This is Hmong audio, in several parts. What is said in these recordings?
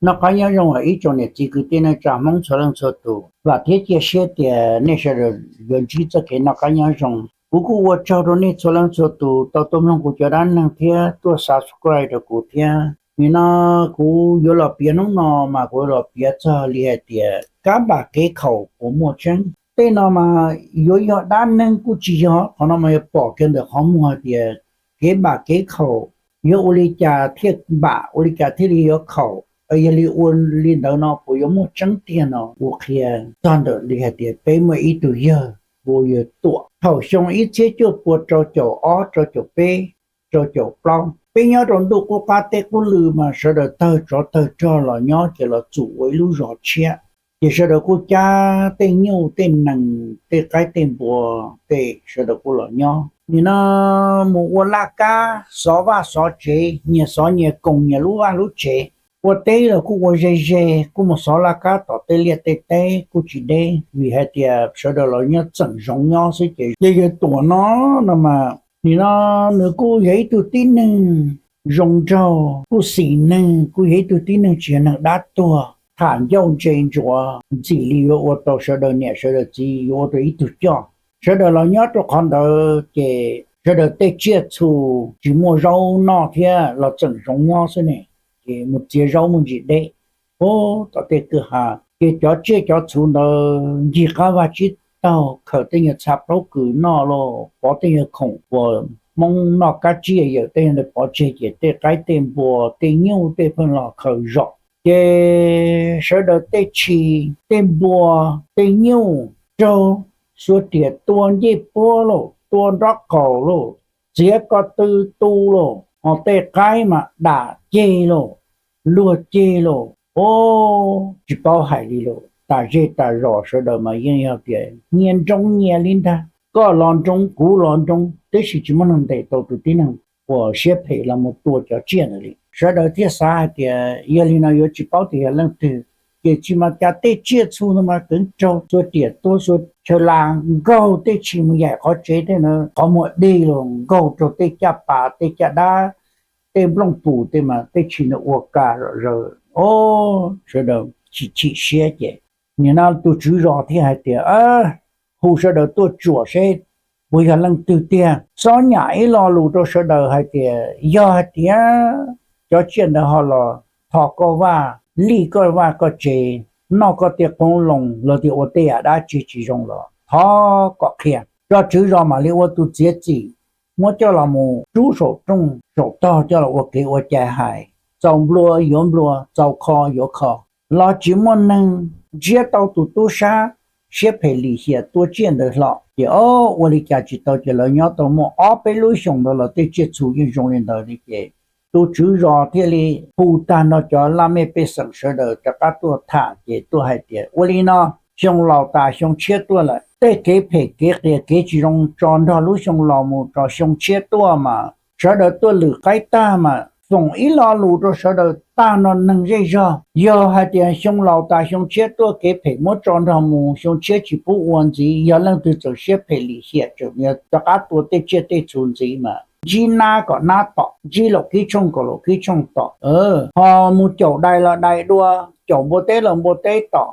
Noj qab nyob zoo ib tsoom niam txiv kwv tij neej tsa Hmoob txhua leej txhua tus, vam thiab cia siab tias nej sawv daws yuav ntsib txoj kev noj qab nyob zoo. Kuv kuj ua tsaug rau nej txhua leej txhua tus tau tuaj mloog kuv cov dab neeg thiab tuaj subscribe rau kuv thiab. Nim no kuv yuav los piav hnub no mas kuv yuav los piav txog li hais tias kab npam kev khaum puas muaj tseeb. Tej no mas yuav yog dab neeg kuj tsis yog, qhov no mas yuav pom kiag ntawm qhov muag hais tias kev npam kev khaum yuav ua li cas thiaj npam, ua li cas thiaj li yuav khaum. Yog li ua li ntawd no puas yuav muaj tseeb tiag no, kuv qhia txog ntawm li hais tias peb muaj ib tug yawg hu ua yawg Tuam. Thaum xyoo ib txhiab cuaj pua rau caum ob, rau caum peb, rau caum plaub, peb nyob rau ntuj qub qab teb qub lw mas sawv daws tawg tsov tawg rog los nyob ces los txum ua ib lub zos tshiab. Ces sawv daws kuj cab tej nyuj tej nees, tej qaib tej npua, tej sawv daws kuj los nyob. Nim no mus ua laj kab, xov vaj xov tsev, nyias xov nyias koos nyias lub vaj lub tsev. Ua teb los kuj ua ze ze, kuj mus xov laj kab tom tej liaj tej teb kuj tsis deb, vim hais tias sawv daws los nyob txeem zoov nyob xwb. Ces yawg Tuam no, no mas nim no nws kuj yog ib tug tib neeg zoo nraug, kuj xis neeg, kuj yog ib tug tib neeg tsis yog neeg dab tuag, tham ncauj ntse ntsuav ntxim li yuav ua tau sawv daws niam sawv daws txiv, yuav ua tau ib tug coj. Sawv daws los nyob rau qhov ntawd ces sawv daws tej tsiaj txhu tsis muaj zaub noj thiab los txeem zoov nyob xwb ne, ces mus txiav zaub muaj ntsis deb. Ub, tom tej kwj ha, ces cov tsiaj cov txhu ntawd ncig qab vaj tsib taug, khaws tej nyuag txha plaub kws noj lauj, pov tej nyuag khoom uas Hmoob noj kab tsib yawm tej ntawd pov tseg, ces tej qaib tej npua tej nyuj tej pheej los khaws zom. Ces sawv daws tej tshis tej npua tej nyuj raug xuas riam tua ncej puab lauj, tua nrob qaum lauj, txiav ko tw tu lauj, ho tej qaib mas dam ceg lauj, luag ceg lauj, ub, tsis paub hais li lauj. Tas zej tas zos sawv daws mas yeej yog tias nyias nroo nyias li ntag, koj los nroo kuv los nroo, tab sis tsis muaj neeg ntes tau tus tib neeg uas siab phem los mus tua cov tsiaj ntawd li. Sawv daws thiaj xav hais tias yog li no yuav tsis paub tias yog leej twg, ces tsis mas cas tej tsiaj txhu no mas twb raug xuas riam tua xuas chaw las nkaug tej tshis mus yaim qhov tsev tej na, qhov muag dej los nkaug rau tej caj pas tej caj dab, tej nplooj pum tej mas tej tshis ntawd ua ka zom zaws. Ob, sawv daws chim chim siab ces nim no tus tswv zos thiaj hais tias hu sawv daws tuaj tsuam seb puas yog leej twg tiag. Xob nyam ib lo lus rau sawv daws hais tias yog hais tias cov tsiaj ntawd ho los tho koj vaj, lij koj vaj koj tsev, noj koj tej qoob loo los tias ua tej yam dab tsi tsis zoo los thov kom qhia. Tso tswv zos mam li ua tus txiav txim, muab coj los mus rub saum rooj saum tog coj los ua kev ua cai hais, txaus nplua yuav nplua, txaus kho yuav kho. Los tsis muaj neeg ntsiab tau tus tub sab siab phem lim hiam tua tsiaj ntawd hlo. Ces ob, ua li cas tsis tau, ces lawv nyob tau muaj ob peb lub xyoos ntawd los tej tsiaj txhu yeej zoo li ntawd li. Ces tus tswv zos thiaj li hu tag nrho cov laj mej pej xeem sawv daws rov qab tuaj tham, ces tuaj hais tias ua li no, xyoo laus tas xyoo tshiab tuaj lawm, tej kev phem kev qias kev tsis zoo tso nrog lub xyoo laus mus tso xyoo tshiab tuaj mas sawv daws tuaj lwm qaib tag mas foom ib lo lus rau sawv daws tag nrho neeg zej zog. Yog hais tias xyoo laus tas xyoo tshiab tuaj kev phem muab tso nrog mus, xyoo tshiab tsis pub ua ntxiv, yog leej twg txawm siab phem lim hiam tseem yuav rov qab tua tej tsiaj tej txhu ntxiv mas ntsib nab kom nab tom, ntsib laum kib tshooj kom laum kib tshooj tom, ho mus caum dais los dais dua, caum npua teb los npua teb tom.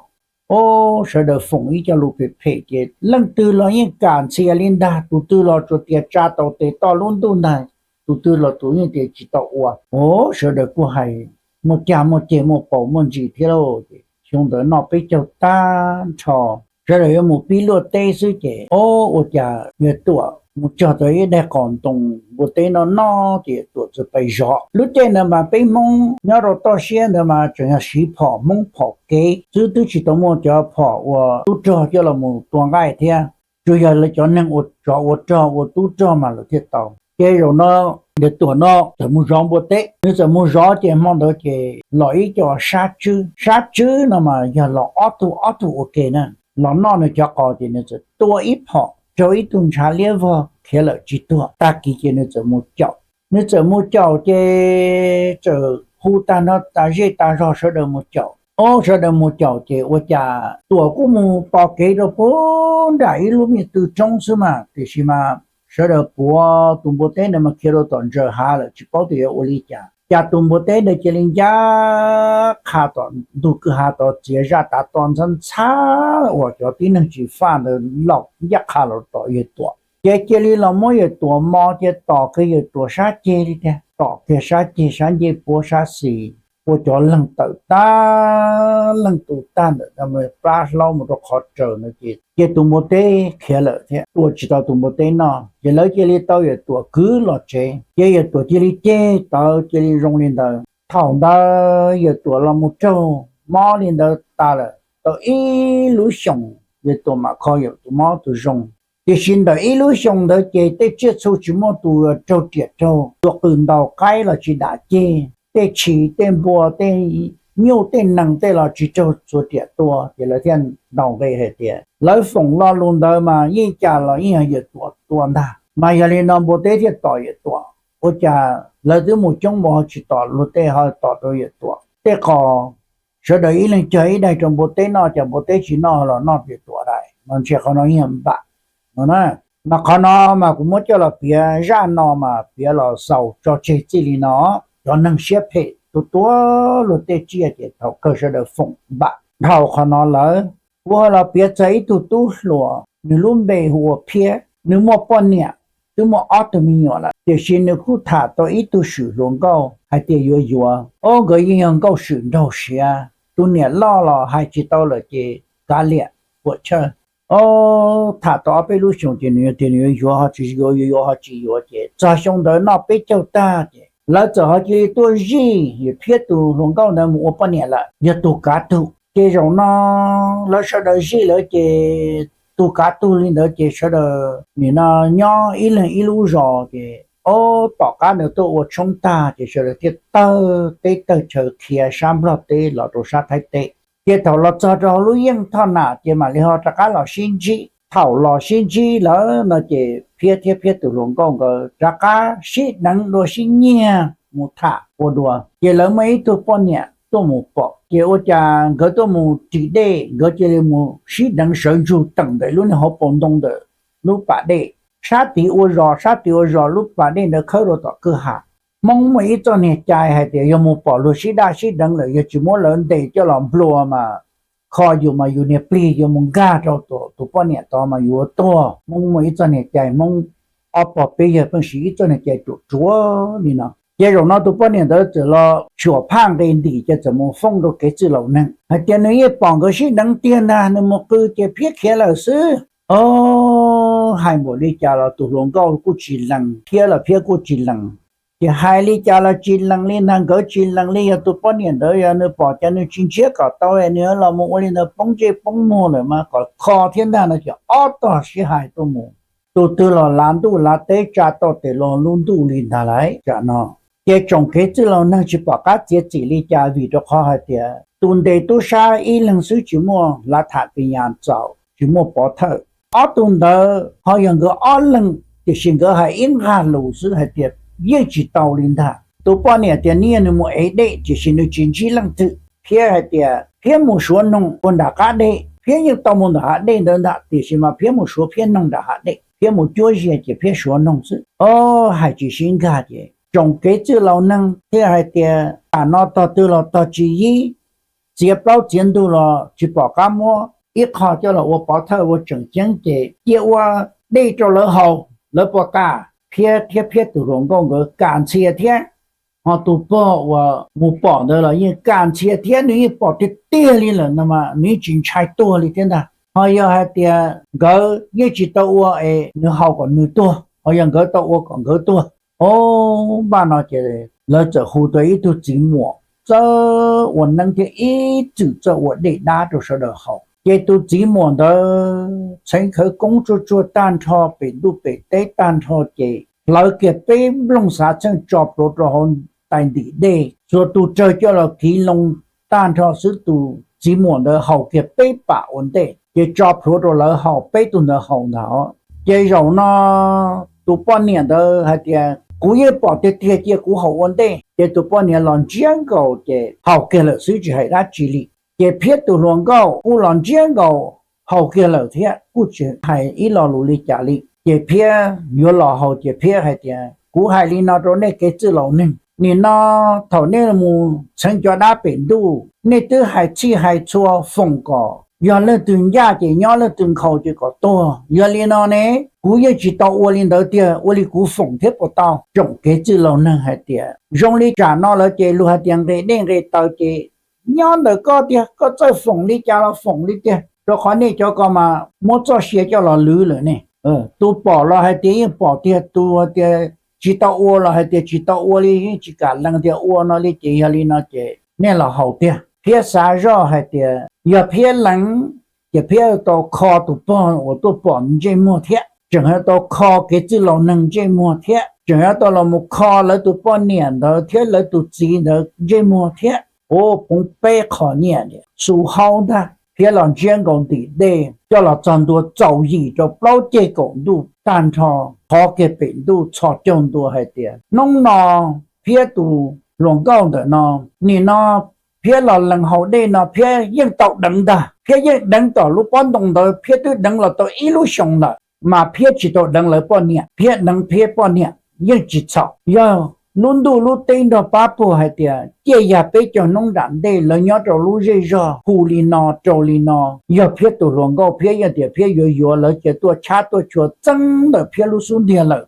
Ob, sawv daws foom ib co lus phem phem ces leej twg los yeej kam ntxhias li ntag, tus twg los tsuas tias tsa tau tes toj lub ntuj ntag, tus twg los tus yeej tias tsis tau ua. Ob, sawv daws kuj hais muaj cag muaj ceg muaj paus muaj ntsis thiab lauj. Ces xyoo ntawd noj peb caug tag nrho, sawv daws yuav mus pib luaj teb xwb ces ob, ua cas yawg Tuam mus cog tau ib daig qos ntoo npua teb no noj ces Tuam txawm pais zov. Lub caij ntawd mas peb Hmoob nyob rau toj siab ntawd mas tseem yog siv phom Hmoob phom kev xwb, twb tsis tau muaj cov phom uas tub rog coj los mus tua nqaij thiab, tsuas yog lawv cov neeg ua tsov ua rog ua tub rog mas lawv thiaj tau. Ces zaum no yawg Tuam no txawm mus zov npua teb, nws txawm mus zov ces hmo ntawd ces los ib co sab tswb. Sab tswb no mas yog los ob tug ob tug ua ke na, los noj nws cov qos ces nws txawm tua ib phom raug ib tug ntshav liab vog khiav lawm tsis tuag. Tag kis ces nws txawm mus caum, nws txawm mus caum ces txawm hu tag nrho tas zej tas zog sawv daws mus caum. Ob, sawv daws mus caum ces ua cas Tuam kuj mus tos kev rau puag nram ib lub me tw roob xwb mas, tiam sis mas sawv daws puav tus npua teb ntawd mas khiav rau tom ntsaws hav lawm tsis paub tias yuav ua li cas. Cas tus npua teb ntawd cia li ncaj qha tom ntug kwj ha tod, txiav zaj tav to ntxhab ntxhab uas cov tib neeg tsis faj ntawd los ncaj qha los tom yawg Tuam. Ces cia li los muab yawg Tuam mos ces tom kiag yawg Tuam sab ceg li tiag, tom kiag sab ceg, sab ncej puab, sab xis, ua cov leeg tawm tag leeg tu tag ntawm plab hlaub mus rau qhov raws no ces cia tus npua teb khiav lawm thiab tua tsis tau tus npua teb noj. Ces lawv cia li tau yawg Tuam kwv los tsev, ces yawg Tuam cia li ceg tawv cia li zoo li ntawd. Thaum ntawd yawg Tuam los mus raug mob li ntawd tas lawm tau ib lub xyoos, yawg Tuam mam kho yawg Tuam mob tus zoo. Tiam sis ntawm ib lub xyoos ntawd ces tej tsiaj txhu tsis muaj tus raug riam raug, txhua qws ntaus qaib los tsis dam ceg, tej tshis tej npua tej nyuj tej nees tej los tsis raug txhua riam tua, ces lawv thiaj ntaus nqe hais tias lawv foom lo lus ntawd mas yeej cas los yeej yog yawg Tuam tua ntag. Mas yog li no npua teb thiaj tom yawg Tuam. Ua cas lawv twb mus coob npaum ho tsis tom luag tej, ho tom rau yawg Tuam? Tej qos sawv daws ib leeg cog ib daim rau npua teb noj, cas npua teb tsis noj los noj yawg Tuam daim no? Ntshe qhov no yeej npam no na. Mas qhov no mas kuv muab coj los piav, zaj no mas piav los xaus tso tseg txij li no. Cov neeg siab phem tua tua luag tej tsiaj ces thaum kawg sawv daws foom npam dhau qhov no lawm. Kuv ho los piav txog ib tug tub hluas, nws lub npe hu ua Phiab. Nws muaj poj niam, twb muaj ob tug me nyuam lawm, tiam sis nws kuj tham tau ib tug swm hluas nkauj hais tias yuav yuav. Ob nkawd yeej yog nkauj swm nraug siav, tus niam loj los hais tsis tau lawm ces kav liam puam chawj. Ob, tham tau ob peb lub xyoos ces nws tias nws yuav yuav ho tsis yuav, yuav yuav ho tsis yuav, ces txog xyoo ntawd noj peb caug tag ces lawv txawm ho cia li tuaj zij yawm Phiab tus hluas nkauj ntawd mus ua poj niam lawm, yog tus kav tug. Ces zaum no lawv sawv daws zij lawm ces tus kav tug li ntawd ces sawv daws nim no nyob ib leeg ib lub zos ces, ob, tom qab ntawd tuaj ua tshoob tag ces sawv daws thiaj tawg teb tawg chaw khiav sab Nplog teb los rau sab Thaib teb. Ces thaum los txog rau hauv lub yeej Thoj Nam ces mam li ho rov qab los sib ntsib. Thaum los sib ntsib lawm no ces Phiab thiab Phiab tus hluas nkauj nkawd rov qab sib deev dua sib nyiag mus tham ua dua. Ces lawv muaj ib tug poj niam tuaj mus pom, ces ua cas nkawd tuaj mus ris dej, nkawd cia li mus sib deev sawv ntsug teem ntawm lub niag hauv paus ntoo ntawm lub pas dej. Sab tid ua zos, sab tid ua zos, lub pas dej ntawd khawb rau tom kwj ha. Hmoob muaj ib txoj niag cai hais tias yog mus pom luag sib daj sib deev lawm yog tsis muab lawv ntes coj los nplua mas kho yus mas yus niag plig yuav mus nkag rau tus poj niam tod mas yuav tuag. Hmoob muaj ib txoj niag cai, Hmoob ob pog peb yawg pheej siv ib txoj niag cai ruam ruam li no. Ces zaum no tus poj niam ntawd txawm los xyuam phaj nqis ntim ces txawm mus foob rau kev txwj laus neeg hais tias nws yeej pom nkawd sib deev tiag ntag, nws mus qw ces Phiab khiav lawm xwb. Ob, hais npaum li cas los tus hluas nkauj kuj tsis lees, Phiab los Phiab kuj tsis lees. Ces hais li cas los tsis lees li ntag, nkawd tsis lees li. Yog tus poj niam ntawd yog nws pom ces nws tsis ntshiab kom tau es nws los mus ua li ntawd poob ntsej poob muag lawm mas kom kho thiab ntag no ces ob tog sib hais tuaj mus. Tus twg los lav ntuj lav teb tsa tau tes los lub ntuj li ntag lauj tsam no. Ces tsoom kev txwj laus neeg tsis pom qab txiav txim li cas vim rau qhov hais tias tus ntes tub sab ib leeg xwb tsis muaj lav tham pis nyas txaus, tsis muaj pov thawj. Ob tug ntawd ho yog nkawd ob leeg, tiam sis nkawd hais ib nqag lus xwb hais tias yeej tsis tau li ntag. Tus poj niam tias nws mus ev dej tiam sis nws tsis ntsib leej twg. Phiab hais tias Phiab mus suav noog ua nram qab dej, Phiab yeej tau mus nram hav dej ntawd ntag tiam sis mas Phiab mus suav Phiab noog nram hav dej, Phiab mus cuab ziag ces Phiab suav noog xwb. Ob, hais tsis sib nkag ces tsoom kev txwj laus neeg thiaj hais tias tam no tog twg los tog tsis yib, txiav plaub txiav ntug los tsis pom qab muab ib qho coj los ua pov thawj ua tseem ceeb ces cia ua dej rau lawv haus, lawv puas kam? Phiab thiab Phiab tus hluas nkauj nkawd kam ntxhias thiab. Ho tus pog uas mus pom ntawd los yeej kam ntxhias thiab, nws yeej pom tiag tiag li lawm no mas nws yeej tsis ntshai tuag li thiab ntag. Ho yog hais tias nkawd yeej tsis tau ua es nws haus kom nws tuag, ho yog nkawd tau ua kom nkawd tuag. Ob, npaj no ces lawv txawm hu tau ib tug txiv muam txawj ua neeb thiab ib txwm txawj ua dej dab rau sawv daws haus. Ces tus txiv muam ntawd txheev khawv koob tsuag tsuag tag nrho pem ntuj pem teb tag nrho ces hlawv kiag peb nplooj xav txheej tso plhuav rau hauv tais ntim dej, txhua tus raws coj los kiv loo tag nrho xwb, tus txiv muam ntawd haus kiag peb pam ua ntej ces tso plhuav rau lawv haus, peb tug ntawd haus ntag. Ces zaum no tus poj niam ntawd hais tias kuv yeej pom tiag tiag cia kuv haus ua ntej. Ces tus poj niam los ntsiab nkaus ces haus kiag lawm xwb tsis hais dab tsi li. Ces Phiab tus hluas nkauj kuj los ntsiab nkaus haus kiag lawm thiab kuj tsis hais ib lo lus li cas li. Ces Phiab yuav los haus ces Phiab hais tias kuv hais li no rau nej kev txwj laus neeg, Nim no thaum nej mus txheev cov dab pem ntuj, nej twb hais txhij hais txhua foom kom yog leej twg ncaj ces nyob, leej twg nkhaus ces kom tuag. Yog li no ne, kuv yeej tsis tau ua li ntawd tiag, ua li kuv foom thiab puas tau? Tsoom kev txwj laus neeg hais tias zoo li tsam no lawm ces luag hais tias nqe dej nqe taws ces nyob ntawm koj tiag, koj txawj foom li cas los foom li tiag, rau qhov nej cov ko mas muab txoj sia coj los lwv lawm ne. Tus pom los hais tias yeej pom tiag, tus hais tias tsis tau ua los hais tias tsis tau ua li, yeej tsis kam lees tias ua no li. Ces yog li no ces nej los haus tiag. Phiab xav zoj hais tias yog phiab lees ces phiab tau kho tus pog uas tuaj pom ntsej muag thiab, tseem yuav tau kho kev txwj laus neeg ntsej muag thiab, tseem yuav tau los mus kho lawv tus poj niam ntawd thiab lawv tus txiv ntawd ntsej muag thiab. Ua poob peb qho nyiaj, xu haub ntag. Phiab los ntsiab nkaus ntim dej coj los txog ntua txaus yim rau plaub ceg kaum ntuj tag nrho, qhov kiag pem ntuj txhos caug ntua hais tias hnub no phiab tus hluas nkauj ntawm no, nim no phiab los lees haus dej no phiab yeej tau deev ntag. Phiab yeej deev tom lub pob ntoo ntawd, phiab twb deev los tau ib lub xyoos lawm, mas phiab tsis tau deev lawv poj niam, phiab deev phiab poj niam yeej tsis txhaum. Yog lub ntuj lub teb nrog pab puag hais tias ciaj yam peb caug hnub nram ntej lawv nyob rau lub zej zog hu li no rau li no, yog phiab tus hluas nkauj phiab yeej tias phiab yuav yuav lawv cia tuaj tshab tuaj tshua txeeb ntawm phiab lub xub ntiag lawm,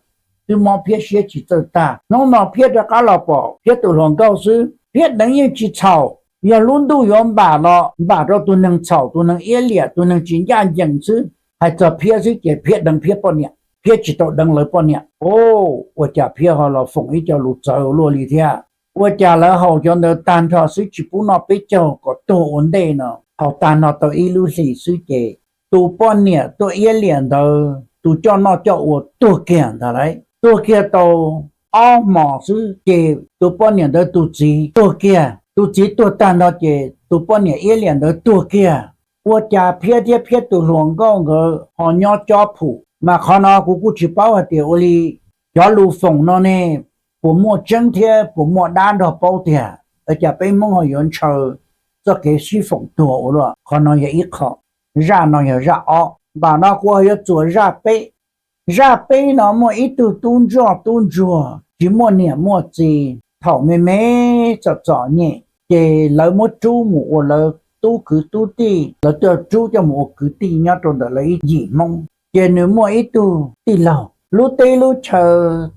twb mob phiab siab tsis txawj tag. Hnub no phiab rov qab los pom phiab tus hluas nkauj xwb, phiab deev yeej tsis txhaum. Yog lub ntuj yuav npam los npam rau tus neeg txhaum, tus neeg iab liam, tus neeg tsis ncaj ncees xwb. Hais txog phiab xwb ces phiab deev phiab poj niam, phiab tsis tau deev lawv poj niam. Ua cas phiab ho los foom ib co lus txawv luaj li thiab? Ua cas lawv haus cov ntawd tag nrho xwb tsis pub noj peb caug kom tuag ua ntej no? Haus tag no tau ib lub hlis xwb ces tus poj niam tuaj iab liam ntawd tus coj noj coj ua tuag kiag ntag lauj. Tuag kiag tau ob hmos xwb ces tus poj niam ntawd tus txiv tuag kiag. Tus txiv tuag tag nrho ces tus poj niam iab liam ntawd tuag kiag. Ua cas phiab thiab phiab tus hluas nkauj nkawd ho nyob cob phum? Mas qhov no kuv kuj tsis paub hais tias ua li cov lus foom no ne puas muaj tseeb thiab puas muaj dab nrog paub tiag. Ua cas peb Hmoob ho yuav ntshaw txoj kev sib foom tuag ua luaj? Qhov no yog ib qho. Zaj no yog zaj ob, npam no kuv ho yuav txuas zaj peb. Zaj peb no muaj ib tug tub ntsoj tub ntsuag tsis muaj niam muaj txiv, thaum me me txom txom nyem ces lawv muab rub mus ua lawv tub kwv tub tij, lawv tuaj rub coj mus ua kwv tij nyob rau ntawm lawv ib yim Hmoob. Ces nws muaj ib tug tij laug, lub teb lub chaw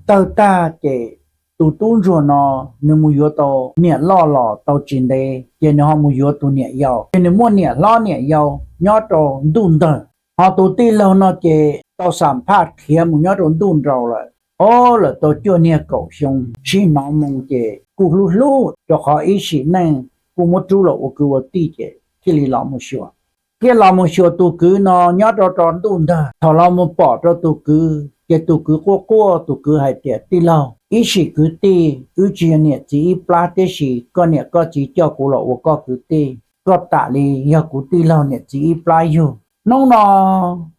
tawg tag ces tus tub ntsuag no nws mus yuav tau niam loj los tau tsis ntev ces nws ho mus yuav tus niam yau, ces nws muaj niam hlob niam yau nyob rau ntuj ntawg. Ho tus tij laug no ces tau xam phaj khiav mus nyob rau ntuj nraud lawm. Ob, lawm tau cuaj niag kaum xyoo tsib hnov moo ces kuj hlub hlub, rau qhov ib sim neej kuj muab rub los ua kwv ua tij ces thiaj li los mus xyuas. Thiaj los mus xyuas tus kwv no nyob rau rau ntuj ntawg. Thaum los mus pom rau tus kwv ces tus kwv quaj quaj, tus kwv hais tias, tij laug, ib sim kwv tij wb tsis yog niam txiv ib plab, tiam sis koj niam koj txiv coj kuv los ua koj kwv tij, koj tam li yog kuv tij laug niam txiv ib plab yug. Hnub no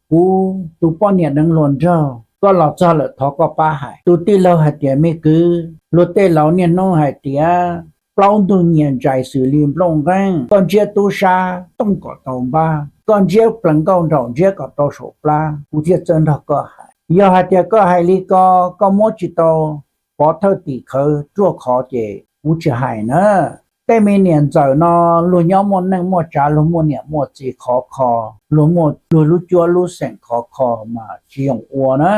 kuv tus poj niam deev hluas nraug, koj los txog lawm thov koj pab hais. Tus tij laug hais tias, me kwv, luag tej laus niaj hnub hais tias plaub ntug nyias ntsais xws li nplooj nqeeb, koj ntsiab tub sab tooj kom tau npab, koj ntsiab plees nkauj nraum ntsiab kom tau saum plab, kuv thiaj txawj nrog koj hais. Yog hais tias koj hais li ko, koj muab tsis tau pov thawj tim khawv ruaj khov ces kuv tsis hais na. Tej me niam ntxawm no luag nyob muaj neej muaj tsav, luag muaj niam muaj txiv khov kho, luag muaj luag lub cuab lub xeem khov kho mas tsis zoo ua na.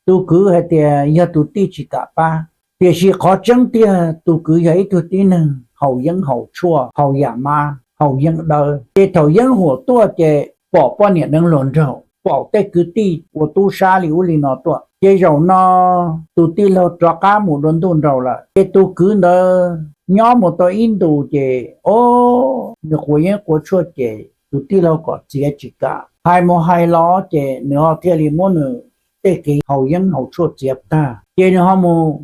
Tus kwv hais tias yog tus tij tsis kam pab, tiam sis qhov tseeb tiag tus kwv yog ib tug tib neeg haus yeeb haus tshuaj, haus yam mab, haus yeeb dawb. Ces thaum yeeb huam tuaj ces pom poj niam deev hluas nraug, pom tej kwv tij ua tub sab li ub li no tuaj. Ces zaum no tus tij laug rov qab mus dua ntuj nraud lawm, ces tus kwv ntawd nyob mus tau ib ntus ces, o, nws quav yeeb quav tshuaj ces tus tij laug kom txiav tsis kam. Hais mus hais los ces nws ho thiaj li muab nws tej kev haus yeeb haus tshuaj txiav tag, ces nws ho mus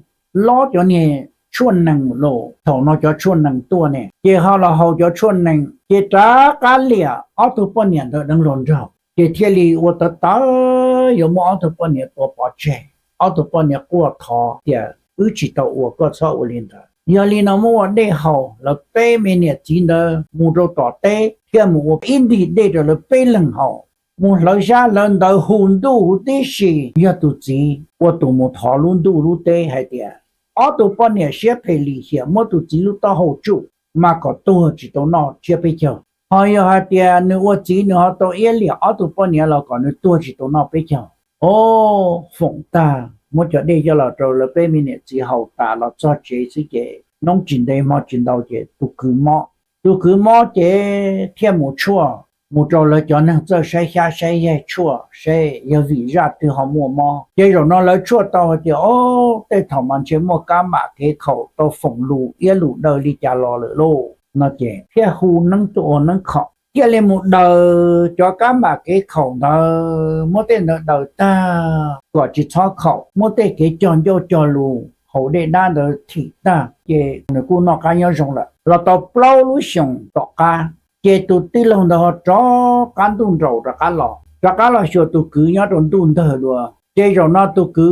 lob cov niag tshuaj nees los. Thaum no cov tshuaj nees tuaj ne, ces ho los haus cov tshuaj nees, ces rov qab liam ob tug poj niam ntawd deev hluas nraug, ces thiaj li ua tawv tawv yuav muab ob tug poj niam tua pov tseg. Ob tug poj niam quaj thov tias, wb tsis tau ua, koj txhob ua li ntawd. Yog li no muab ua dej haus, lawv peb me niam txiv ntawd mus rau tom teb thiaj mus ua ib ntig dej rau lawv peb leeg haus. Mus hlawv xyab hlawv ntawv hu ntuj huv tib si, yog tus txiv ua tus mus thov lub ntuj lub teb hais tias, ob tug poj niam siab phem lim hiam muab tus txiv lub taub hau tsuj mas kom tuag tsis tau noj tsiab peb caug. Ho yog hais tias nws ua txiv nws ho tau iab liam ob tug poj niam los kom nws tuag tsis tau noj peb caug. Ob, foom tag muab cov dej coj los rau lawv peb me niam txiv haus tas los txog tsev xwb ces noob tsis ntev hmo tsis ntau ces tus kwv mob. Tus kwv mob ces thiaj mus tshuaj, mus rau lawv cov neeg txawj saib xyab saib yaig tshuaj seb yog vim zaj twg ho muaj mob. Ces zaum no lawv tshuaj tau hais tias, ob, tej thaum mas ntshe muaj kab mam kev khaum tau foom lus iab lus daw li cas los lawm lauj no ces thiaj hu neeb tuaj ua neeb khaum, thiaj li mus daws cov kab mam kev khaum ntawd, muab tej ntawd daws tag kom tsis txhob khaum, muab tej kev cog ncauj cog lus haus dej dab ntawd thim tag ces nws kuj noj qab nyob zoo lawm. Los tau plaub lub xyoos tom qab ces tus tij laug ntawd ho rov qab ntuj nraus rov qab los, rov qab los xyuas tus kwv nyob rau ntuj ntawg dua. Ces zaum no tus kwv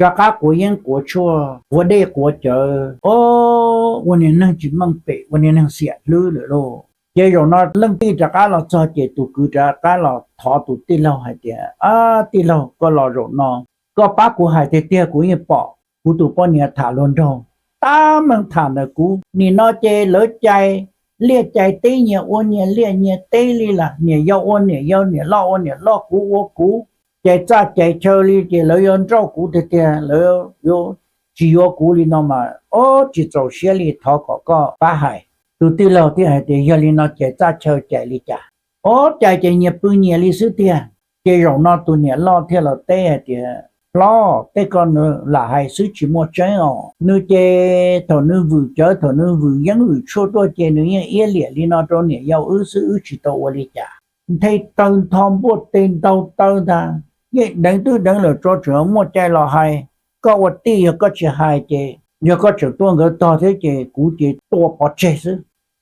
rov qab quav yeeb quav tshuaj, quav dej quav cawv, ob, ua niag neeg tsis meej pem, ua niag neeg xiam hlwb lawm lauj. Ces zaum no leej tij rov qab los txog ces tus kwv rov qab los thov tus tij laug hais tias, ab, tij laug, koj los zaum no koj pab kuv hais tiag tiag, kuv yeej pom kuv tus poj niam tham luag nraug, tab meeg tham ntawm kuv. Nim no ces lawv cais liaj cais teb, nyias ua nyias liaj nyias teb li las, niam yau ua niam yau, niam loj ua niam loj, kuv ua kuv, cais txaj cais chaw li ces lawv yuav nrauj kuv tiag tiag, lawv yuav tsis yuav kuv li no mas ob tsis txaus siab li, thov kom koj pab hais. Tus tij laug thiaj hais tias, yog li no cais txaj chaw cais li cas? Ob, cais ces nyias pw nyias li xwb tiag. Ces zaum no tus niam loj thiaj los teb hais tias, hlob, tej ko nws lam hais xwb tsis muaj tseeb os. Nws ces thaum nws vwm cawv, thaum nws vwm yeeb vwm tshuaj tuaj ces nws yeej iab liam li no rau niam yau wb xwb, wb tsis tau ua li cas. Nthe taw ntho npuaj teg ntaug taw ntag, yeej deev twb deev lawm tso tseem muaj cai los hais. Koj ua tij yog koj tsis hais ces yog koj tseem tuaj nkawd tog thiab ces kuv ces tua pov tseg xwb.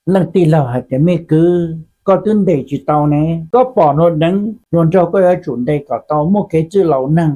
Leej tij laug hais tias, me kwv, koj twb ntes tsis tau ne, koj pom luag deev luag nraug koj yuav tsum ntes kom tau, muaj kev txwj laus neeg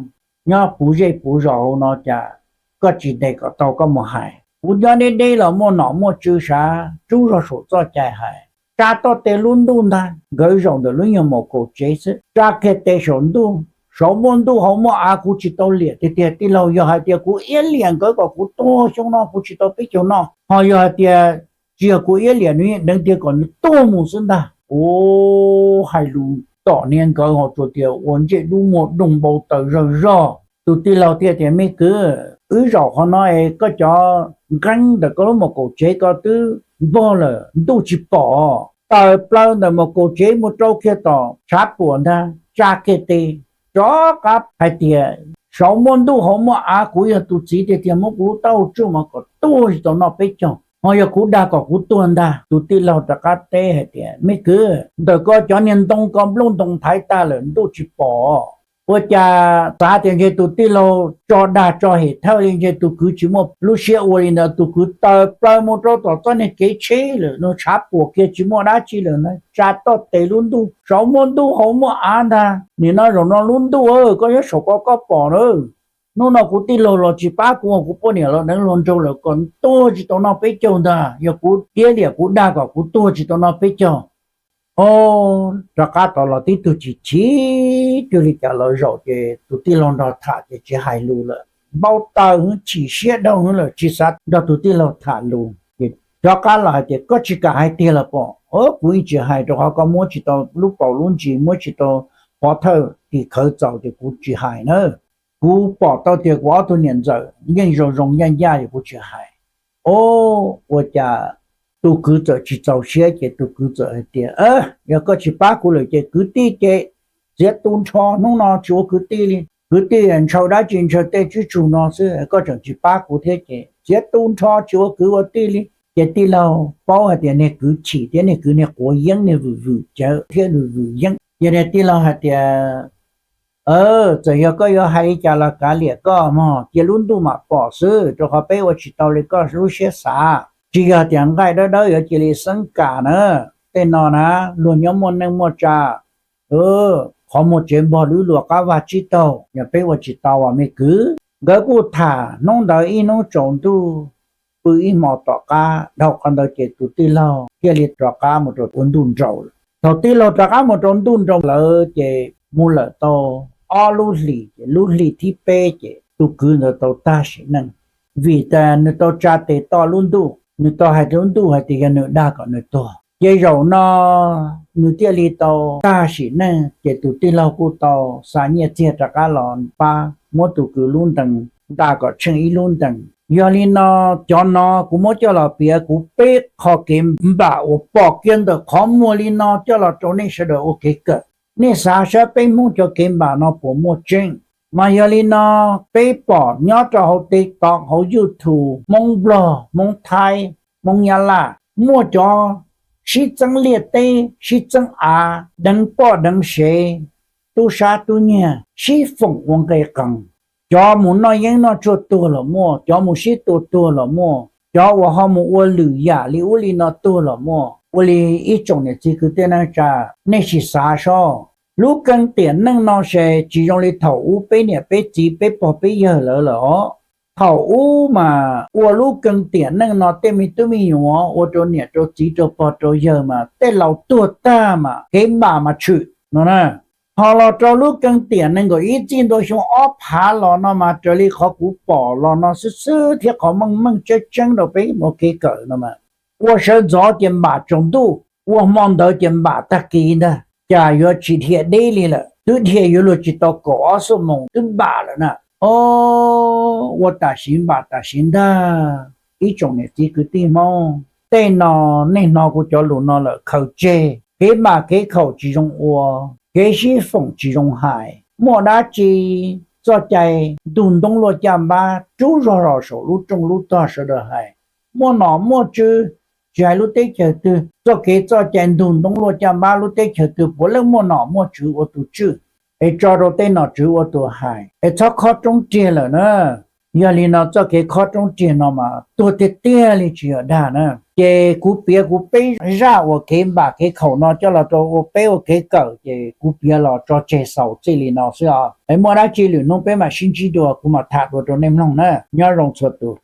nyob puv zej puv zos hauv no cas koj tsis ntes kom tau koj mus hais? Kuv nyob deb deb los muaj nom muaj tswv sav, rub zog saum txoj cai hais. Tsa toj tes lub ntuj ntag, nkawd zaum ntawm lub nyuag maum kaum tsev xwb, tsa kiag tes saum ntuj, saum muaj ntuj hauv muaj av, kuv tsis tau liam tiag tiag. Tij laug, yog hais tias kuv iab liam nkawd kom kuv tuag xyoo no kuv tsis tau peb caug noj, ho yog hais tias tsis yog kuv iab liam, nws yeej deev tiag kom nws tuag mus xwb ntag. Ua hais lus tom niag nkawd ho tsuas tias ua ntsej dub muag doog npau taws zog zog. Tus tij laug thiaj tias, me kwv, wb zaum qhov no es koj cov nqeeb ntawm koj lub maum kaum tsev ko twb npog lawm, ntuj tsis pom. Taws plaws ntawm maum kaum tsev mus rau kiag tom tshav puam ntag, tsa kiag tes, rov qab hais tias, saum muaj ntuj hauv muaj av, kuv yog tus txiv tiag tiag, muab kuv lub taub hau tsuj mas kom tuag tsis tau noj peb caug, ho yog kuv dag kom kuv tuag ntag. Tus tij laug rov qab teb hais tias, me kwv, ntawm koj cov niag ntoo ko nplooj ntoo thaiv tag lawm, ntuj tsis pom. Ua cas xav tias ntshe tus tij laug tso dag tso hem thawj li, ntshe tus kwv tsis muaj lub siab ua li ntawd. Tus kwv taws plaws mus rau tom txoj niag kev tsheb lawm, nws tshav puam kiag tsis muaj dab tsi lawm na, tsa toj tes lub ntuj, saum muaj ntuj hauv muaj av ntag. Nim no zaum no lub ntuj, koj nyob saum ko koj pom na. Hnub no kuv tij laug los tsis pab kuv, kuv poj niam los deev luag nraug lawm kom tuag tsis tau noj peb caug ntag. Yog kuv iab liam kuv dag kom kuv tuag tsis tau noj peb caug. Ob, rov qab tod los tib tug chim chim cuag li cas los zaum ces tus tij laug nrog tham ces tsis hais lus lawm, npau taws heev, chim siab dhau heev lawm, tsis xav nrog tus tij laug tham lus. Ces rov qab los hais tias, koj tsis kam hais tiag los pom? Ob, kuv yeej tsis hais, rau qhov koj muab tsis tau lub paus lub ntsis, muab tsis tau pov thawj tim khawv txaus ces kuv tsis hais na. Kuv pom tau tias kuv ob tug niam ntxawm yeej zoo zoo ncaj ncaj ces kuv tsis hais. Ob, ua cas tus kwv txawm tsis txaus siab ces tus kwv txawm hais tias, yog koj tsis pab kuv lawm ces kwv tij ces txiav tu nrho, hnub no tsis ua kwv tij li. Kwv tij ntshaw dab tsi, ntshaw tej tswb tsug no xwb, koj tseem tsis pab kuv thiab ces txiav tu nrho tsis ua kwv ua tij li. Ces tij laug paub hais tias niag kwv chim thiab niag kwv niag quav yeeb, niag vwm vwm cawv thiab vwm vwm yeeb. Ces niag tij laug hais tias, txawm yog koj yuav hais li cas los kav liam koj mog, cia lub ntuj mam pom xwb, rau qhov peb ua tsis tau li koj lub siab xav. Tsis yog tias nqaij dawb dawb yuav cia li xeeb kam na. Tej no na, luag nyob muaj neej muaj tsa, qhov muag tsev npog lwb luas qab vag tsib taug, yog peb ua tsis tau as me kwv. Nkawd kuj tham hnub ntawd ib hnub tsaus ntuj, pw ib hmo tom qab, dhau qhov ntawd ces tus tij laug thiaj li rov qab mus rau ua ntuj nraus lawm. Thaum tij laug rov qab mus rau ntuj nraus lawm ces mus lawm tau ob lub hlis, ces lub hli thib peb ces tus kwv ntawd tau tag sim neej. vim tas nws tau tsa tes toj lub ntuj, nws tau hais rau lub ntuj hais tias yog nws dag kom nws tuag. Ces zaum no nws thiaj li tau tag sim neej, ces tus tij laug kuj tau xa nyiaj txiag rov qab los pab muab tus kwv lub ntees nta kom tsheej ib lub ntees. Yog li no, cov no kuv muab coj los piav kuv peb qho kev npam uas pom kiag ntawm qhov muag li no coj los rau nej sawv daws ua kev kawm. Nej xav saib peb Hmoob cov kev npam no puas muaj tseeb? Mas yog li no, peb pom nyob rau hauv TikTok, hauv YouTube, Hmoob Nplog, Hmoob Thaib, Hmoob Nyab Laj, muaj cov sib txeeb liaj teb, sib txeeb av, deev poj deev sev, tub sab tub nyiag, sib foom ua nqe qees. Cov mus noj yeeb noj tshuaj tuag los muaj, cov mus sib tua tuag los muaj, cov uas ho mus ua lwm yam li ub li no tuag los muaj. Ua li ib tsoom niam txiv kwv tij neej tsa, nej sim xav seb, lub keeb tiam neej no ces tsis zoo li thaum ub peb niam peb txiv peb pog peb yawg lawv lawm os. Thaum ub mas ua lub keeb tiam neej no tej me tub me nyuam ua rau niam rau txiv rau pog rau yawg mas tej laus tuag tag mas kev npam mas tshwm no na. Ho los rau lub keeb tiam nees nkaum ib txij ntua xyoo ob phav los no mas raws li qhov kuv pom los no xwb xwb thiab qhov meej meej tseeb tseeb rau peb ua kev kawm no mas, ua sawv ntxov ces npam tsaus ntuj, ua hmo ntawd ces npam tag kis ntag, cas yuav tsis dhia deb li lawm, twb dhia yuav luag tsis tau kaum ob xuab moos twb npam lawm na. O, ua tam sim npam tam sim ntag. Ib tsoom niam txiv kwv tij Hmoob, tej no nej hnov kuv cov lus no lawm khaws tseg. Kev npam kev khaum tsis zoo ua, kev sib foom tsis zoo hais. Muaj dab tsi txoj cai ntug ntoob luaj caj npab rub zog los saum lub rooj lub tog sawv daws hais. Muaj nom muaj tswv, tsis hais lub teb chaws twg, txoj kev txoj cai ntug ntoob luaj caj npab lub teb chaws twg puav leej muaj nom muaj tswv ua tus tswj, es tso rau tej nom tswv ua tus hais, es txhob khob roob riag lawm na. Yog li no txoj kev khob roob riag no mas tuag tiag tiag li tsis yog dag na. Ces kuv piav kuv peb zaj uas kev npam kev khaum no coj los rau ua peb ua kev kawm, ces kuv piav los tso tseg xaus txij li no xwb os. Es muaj dab tsi lwm hnub peb mam sib ntsib dua, kuv mam tham dua rau nej mloog na. Nyob zoo txhua tus.